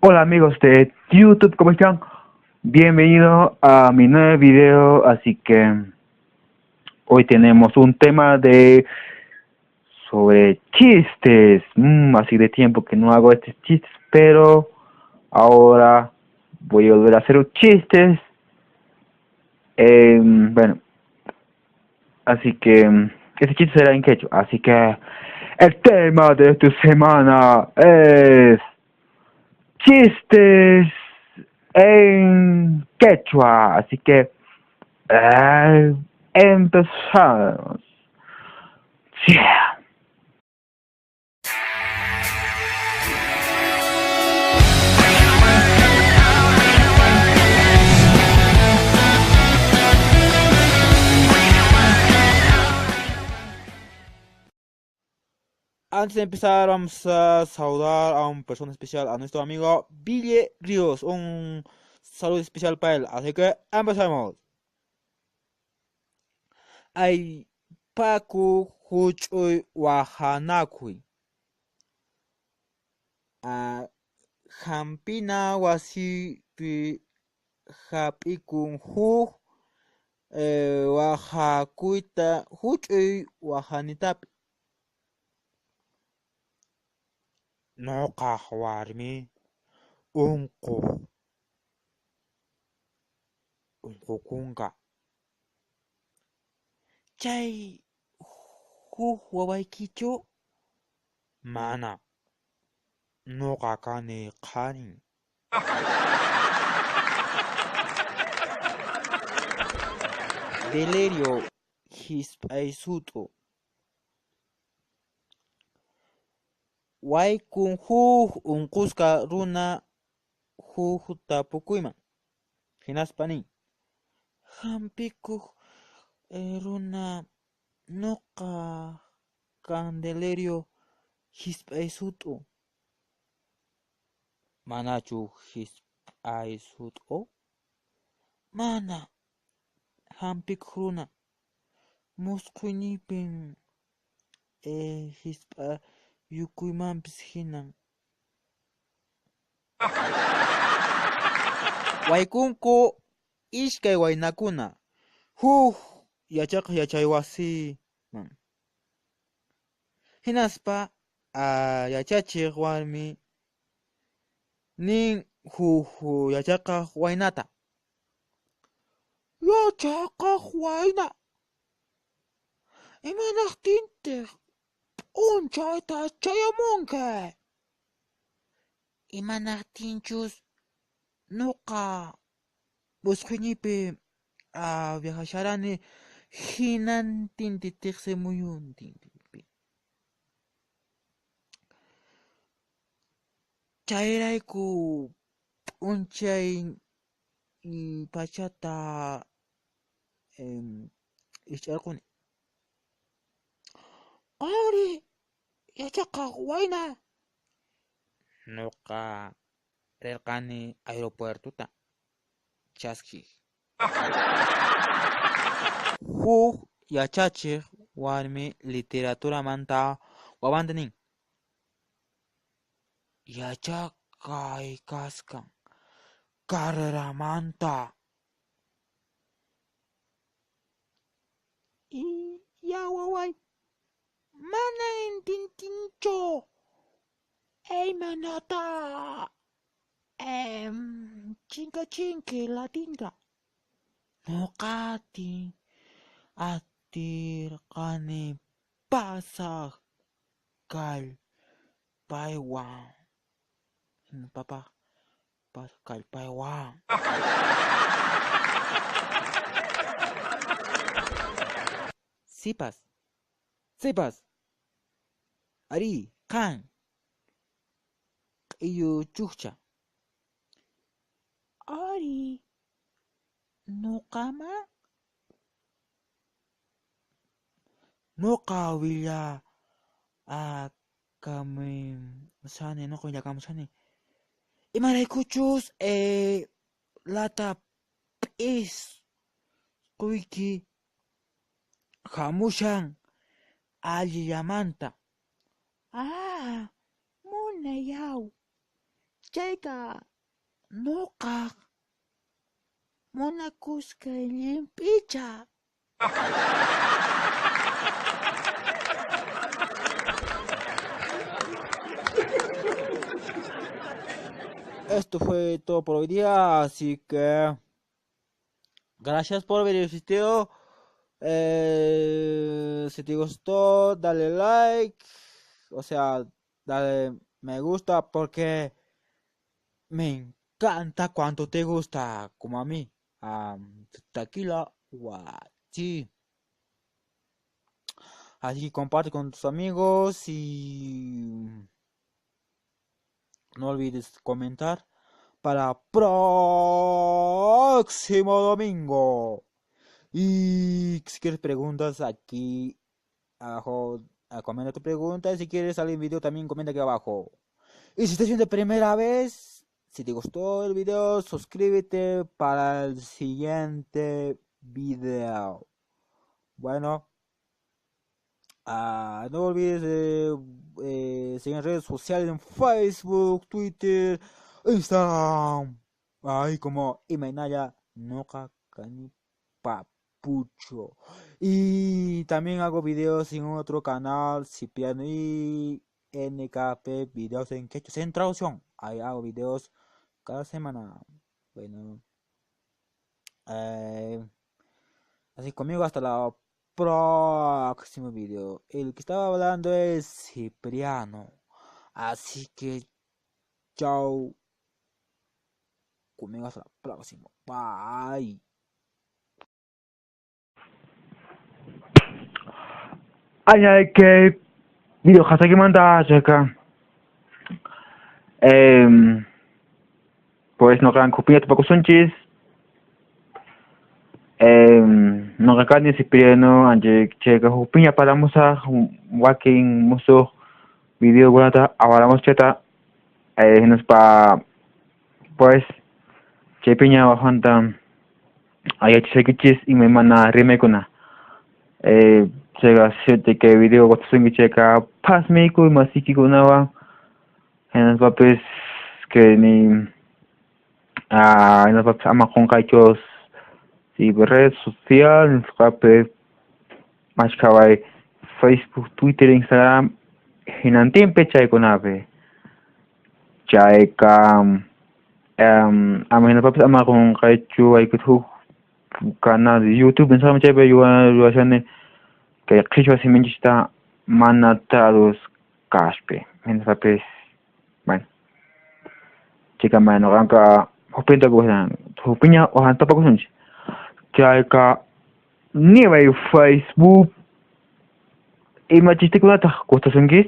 Hola amigos de YouTube, ¿cómo están? Bienvenido a mi nuevo video. Así que hoy tenemos un tema de sobre chistes. Así de tiempo que no hago estos chistes, pero ahora voy a volver a hacer chistes. Bueno, así que este chiste será en quechua. Así que el tema de esta semana es chistes en quechua. Así que empezamos. Yeah. Antes de empezar, vamos a saludar a un persona especial, a nuestro amigo Ville Ríos. Un saludo especial para él. Así que empezamos. Ay, Paco huch'uy waqanakuy. Hampina wasipi hap'ikun huk waqakuyta huch'uy waqanitapi. Nuqaq warmi unquq unqukunqa. Chay huk wawaykichu? Mana. Nuqa kani qharin. Delirio hisp'aysut'u. Waykun huk unqusqa runa huk tapukuyman. Hinaspa nin: Hampikuq runa, nuqa Candelerio hisp'aysut'u. Manachu hisp'aysut'u? Mana. Hampikuq runa, musqhuyniypin hisp'ayukuymanpis hinan. Waykunku iskay waynakuna huk yachaqaq yachaywasiman. Hinaspa yachachiq warmi nin huk yachaqaq waynata: Yachaqaq wayna, imanaqtintaq p'unchayta chayamunki? Imanaqtinchus nuqa musqhuyniypi viajasharani hinantinti tiqsimuyuntinpi. Chayrayku p'unchay pachata isch'arquni. Qanri yachaqaq wayna? Nuqa rirqani aeropuertota chaskiq. Huk yachachiq warmi literaturamanta wawanta nin: Yachaqay kasqan carreramanta. Ya waway, mana intindinchu imaynata chinkachinki latinta. Nuqatin atirqani pasaq kallpaywan. Papá, pasaq kallpaywan. Sipas, sipas, ari, qan, q'iyu chukcha. Ari, nuqama? Nuqa willa kamushani, nuqa willakamushani. Imaraykuchus lata p'isquyki hamushan allillamanta. Ah, munayaw. Chayqa nuqaq munakusqay llimp'icha. Esto fue todo por hoy día, así que gracias por ver el video. Si te gustó, dale like, o sea, dale me gusta porque me encanta cuando te gusta, como a mí. Tequila, guachi. Así que comparte con tus amigos y no olvides comentar para próximo domingo. Y si quieres preguntas aquí abajo, comenta tu pregunta. Y si quieres salir en video también comenta aquí abajo. Y si estás viendo primera vez, si te gustó el video, suscríbete para el siguiente video. Bueno, no olvides de seguir en redes sociales en Facebook, Twitter, Instagram. Ahí como Imaynalla Noqa Kani Papucho. Y también hago videos en otro canal, Cipriano y NKP, videos en quechua, en traducción. Ahí hago videos cada semana. Bueno, así conmigo hasta la próximo video. El que estaba hablando es Cipriano. Así que chao. Conmigo hasta la próxima. Bye. Ay, que video hasta que manda acá. Pues no kan kupiña tupakusunchis. No kani Cipriano anje cheka hupiña paramusa wakin musuq video kunata awaramus cheta hinaspa pues chaypiña wajanta ayachisaykichis imaymana rimaykuna. Chayqa siete que video gustasunki chayqa phasmiykuy masiykikunawan hinaspapis que ni hinaspapis ama qunqaychus si red social nisqapi mashkhaway Facebook, Twitter, Instagram hinantinpi chaykunapi chayqa ama hinapapis ama qunqaychu waykut huk canal de YouTube nisqaman chaypi ruwashani kay qhichwa siminchista mana traduzkaspi hinaspapis bueno chayka nuqanqa hukpin hukpiña wahantapakusunchik chayqa niway Facebook ima chistikunataq gustasunkis.